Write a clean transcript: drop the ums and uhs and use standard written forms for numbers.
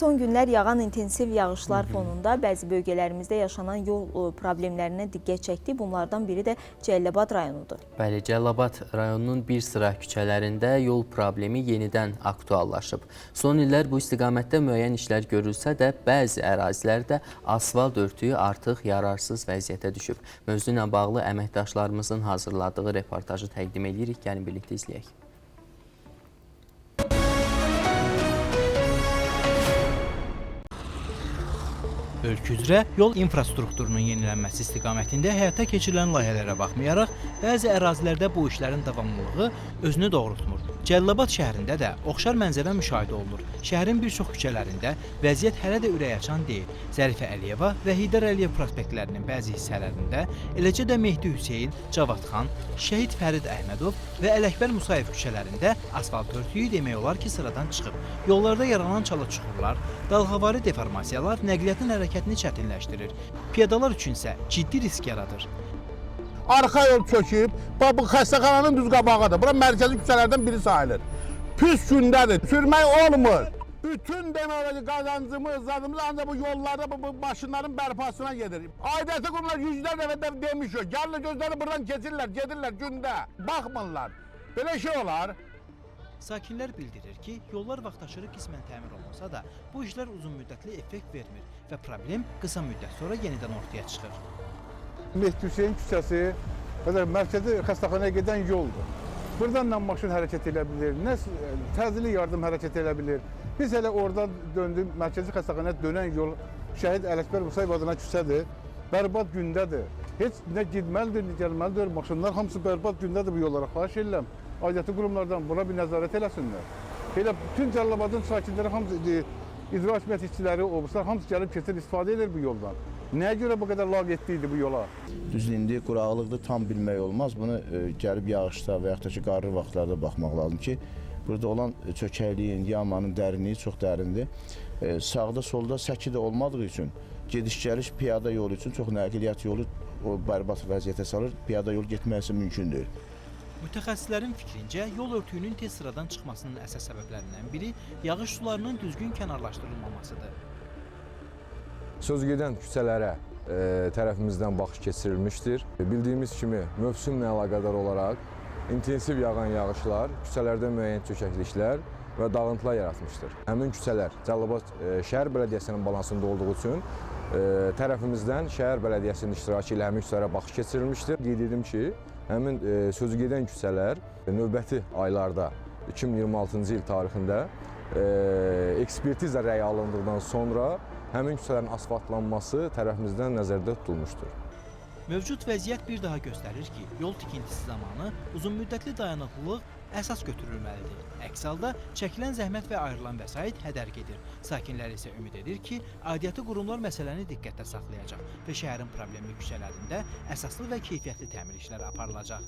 Son günlər yağan intensiv yağışlar fonunda bəzi bölgələrimizdə yaşanan yol problemlərinə diqqət çəkdik. Bunlardan biri də Cəlilabad rayonudur. Bəli, Cəlilabad rayonunun bir sıra küçələrində yol problemi yenidən aktuallaşıb. Son illər bu istiqamətdə müəyyən işlər görülsə də, bəzi ərazilərdə asfalt örtüyü artıq yararsız vəziyyətə düşüb. Mövzu ilə bağlı əməkdaşlarımızın hazırladığı reportajı təqdim edirik. Gəlin birlikdə izləyək. Ölkə üzrə yol infrastrukturunun yenilənməsi istiqamətində həyata keçirilən layihələrə baxmayaraq, bəzi ərazilərdə bu işlərin davamlılığı özünü doğrultmur. Cəlilabad şəhərində də oxşar mənzərə müşahidə olunur. Şəhərin bir çox küçələrində vəziyyət hələ də ürəkaçan deyil. Zərifə Əliyeva və Heydər Əliyev prospektlərinin bəzi hissələrində, eləcə də Mehdi Hüseyn, Cavadxan, Şəhid Fərid Əhmədov və Ələkbər Musayev küçələrində asfalt örtüyü demək olar ki, sıradan çıxıb. Yollarda yaranan çala-çuxurlar, dalğavari deformasiyalar nəqliyyatın hərəkətini çətinləşdirir. Piyadalar üçün isə ciddi risk yaradır. Arxa yol çöküb, bax bu xəstəxananın düz qabağıdır. Bura mərkəzi küçələrdən biri sayılır. Pis gündədir, sürmək olmur. Bütün demək olar ki, qazancımız, zadımız ancaq bu yollarda, bu maşınların bərpasına gedir. Aidiyyəti qurumlar yüzlər dəfə də demişik. Gəlirlər gözləri buradan keçirlər, gedirlər gündə. Baxmırlar. Belə şey olar. Sakinlər bildirir ki, yollar vaxtaşırı qismən təmir olunsa da, bu işlər uzunmüddətli effekt vermir və problem qısa müddət sonra yenidən ortaya çıxır. Mehdi Hüseyn küçəsi belə mərkəzi xəstəxanaya gedən yoldur. Buradan nə maşın hərəkət edə bilir, nə təcili yardım hərəkət edə bilir. Biz elə oradan döndük, mərkəzi xəstəxanaya dönən yol Şəhid Ələkbər Musayev adına küçədir. Bərbad gündədir. Heç nə getməlidir, nə gəlməlidir. Maşınlar hamısı bərbad gündədir bu yollara. Xahiş edirəm, aidiyyəti qurumlardan buna bir nəzarət eləsinlər. Elə bütün Cəlilabadın sakinləri hamısı icra hakimiyyəti işçiləri, obuslar hamısı gəlib keçir, istifadə edir bu yoldan. Nəyə görə bu qədər laqeydlik idi bu yola? Düzdür, indi quraqlıqdır, tam bilmək olmaz. Bunu gəlib yağışda və yaxud da ki, qarlı vaxtlarda baxmaq lazım ki, burada olan çökəkliyin, yamanın dərinliyi çox dərindir. Sağda, solda səki də olmadığı üçün gediş-gəliş piyada yolu üçün çox nəqliyyat yolu o bərbad vəziyyətə salır. Piyada yol getmək isə mümkün deyil. Mütəxəssislərin fikrincə, yol örtüyünün tez sıradan çıxmasının əsas səbəblərindən biri yağış sularının düzgün kənarlaşdırılmamasıdır. Sözügedən küçələrə tərəfimizdən baxış keçirilmişdir. Bildiyimiz kimi mövsümlə əlaqədar olaraq intensiv yağan yağışlar küçələrdə müəyyən çökəkliklər və dağıntılar yaratmışdır. Həmin küçələr Cəlilabad şəhər bələdiyyəsinin balansında olduğu üçün tərəfimizdən şəhər bələdiyyəsinin iştirakı ilə həmin küçələrə baxış keçirilmişdir. Qeyd edim ki, həmin sözügedən küçələr növbəti aylarda 2026-cı il tarixində ekspertiza rəyi alındıqdan sonra həmin küçələrin asfaltlanması tərəfimizdən nəzərdə tutulmuşdur. Mövcud vəziyyət bir daha göstərir ki, yol tikintisi zamanı uzunmüddətli dayanıqlılıq əsas götürülməlidir. Əks halda çəkilən zəhmət və ayrılan vəsait hədər gedir. Sakinlər isə ümid edir ki, aidiyyəti qurumlar məsələni diqqətdə saxlayacaq və şəhərin problemli küçələrində əsaslı və keyfiyyətli təmir işləri aparılacaq.